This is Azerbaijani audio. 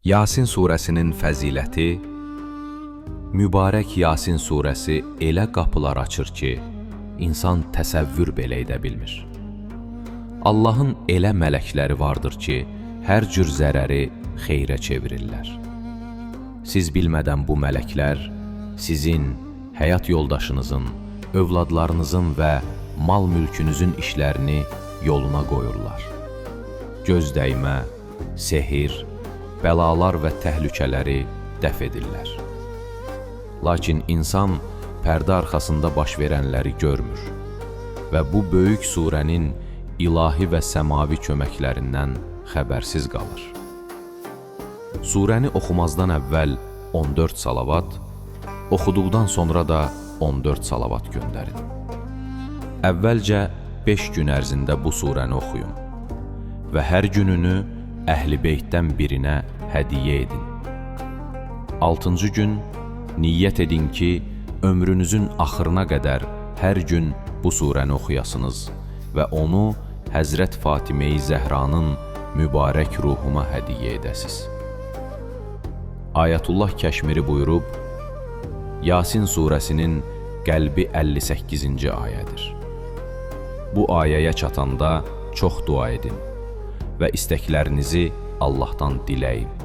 Yasin surəsinin fəziləti. Mübarək Yasin surəsi elə qapılar açır ki, insan təsəvvür belə edə bilmir. Allahın elə mələkləri vardır ki, hər cür zərəri xeyrə çevirirlər. Siz bilmədən bu mələklər sizin, həyat yoldaşınızın, övladlarınızın və mal mülkünüzün işlərini yoluna qoyurlar. Göz dəymə, sehir, bəlalar və təhlükələri dəf edirlər. Lakin insan pərdə arxasında baş verənləri görmür və bu böyük surənin ilahi və səmavi köməklərindən xəbərsiz qalır. Surəni oxumazdan əvvəl 14 salavat, oxuduqdan sonra da 14 salavat göndərin. Əvvəlcə 5 gün ərzində bu surəni oxuyun və hər gününü Əhl-i Beytdən birinə hədiyyə edin. 6-cı gün niyyət edin ki, ömrünüzün axırına qədər hər gün bu surəni oxuyasınız və onu Həzrət Fatimə-i Zəhranın mübarək ruhuna hədiyyə edəsiz. Ayətullah Kəşmiri buyurub, Yasin surəsinin qəlbi 58-ci ayədir. Bu ayəyə çatanda çox dua edin və istəklərinizi Allahdan diləyin.